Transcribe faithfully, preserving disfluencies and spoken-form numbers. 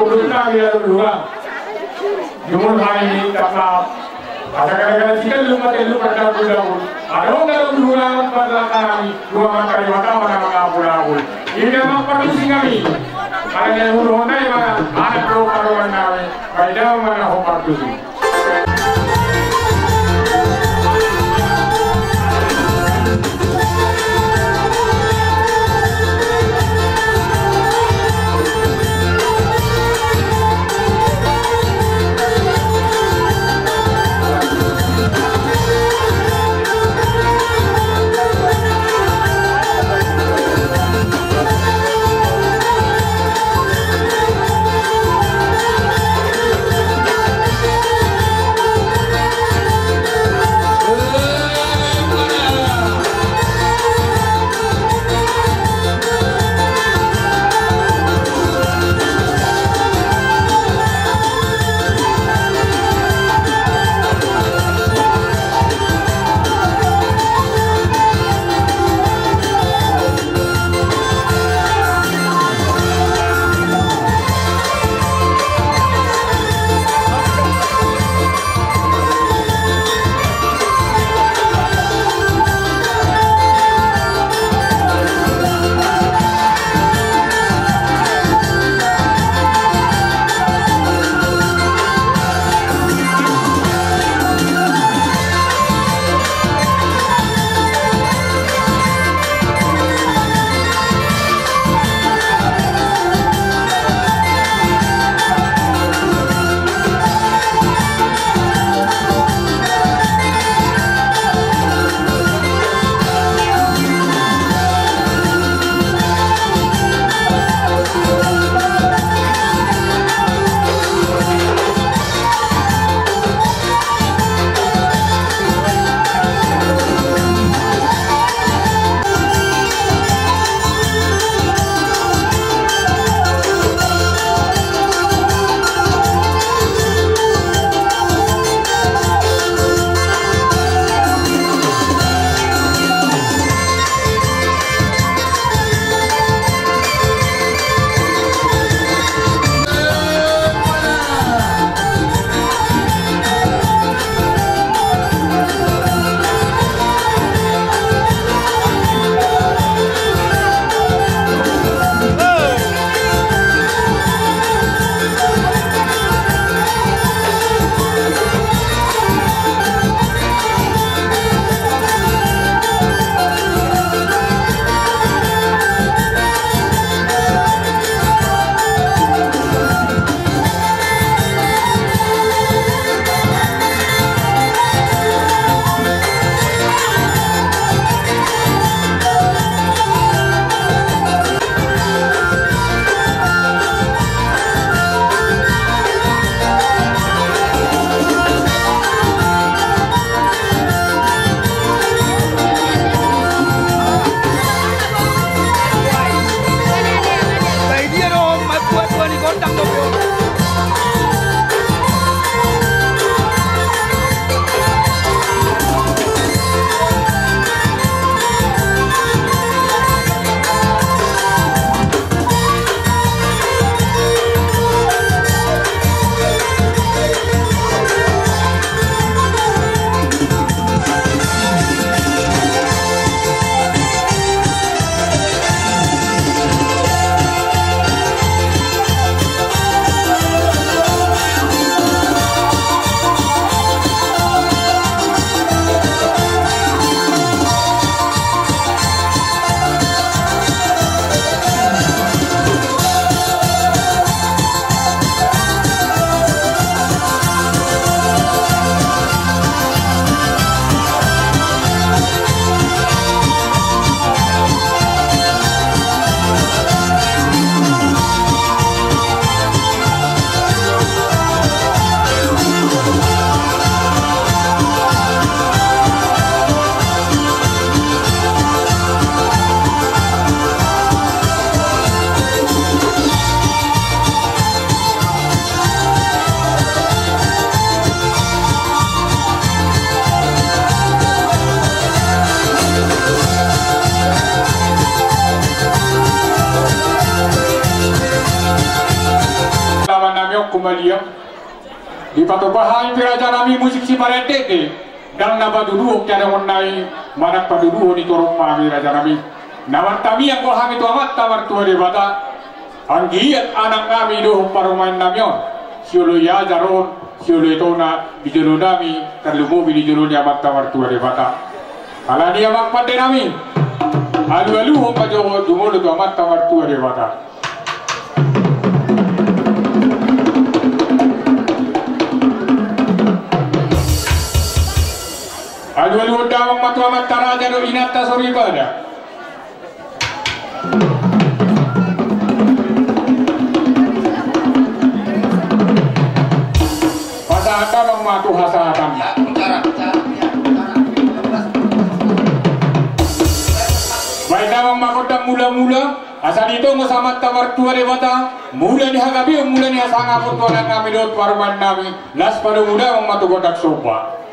Menurut kami adalah dua. Jumur hari ini tetap. Asa gara-gara si Galung mati lu pada aku jauh. Ada orang dalam dua pada kami dua mata di mata mana mengapur-apur. Ini memang perlu sih kami. Ada yang hulu honda ya mana? Ada perlu karuan kami. Baik dah mana ho perlu sih. Baliang. Dipatupa hami pe raja nami musik simarendete, ndang na patuduhon siadongan nami, manang patuduhon ni torop ma hami raja nami. Na martamiang do hami tu Amanta Martua Debata, anggiat anak nami dohot parumaen nami on, sioloi ajar on, sioloi tona di jolo nami, tarlumobi di jolo ni Amanta Martua Debata. Alani i amang pande nami, alualuhon ma jo jumolo tu Amanta Martua Debata. Alualuhon damang ma tu amanta raja dohot inanta soripada. Pasahat damang ma tu hasahatan. Baen damang ma gondang mulamula. Asa ditongos Amanta Martua Debata, mula ni hagabeon, mula ni hasangapon tu anak nami dohot parumaen nami, laos padomu damang ma tu gondang somba.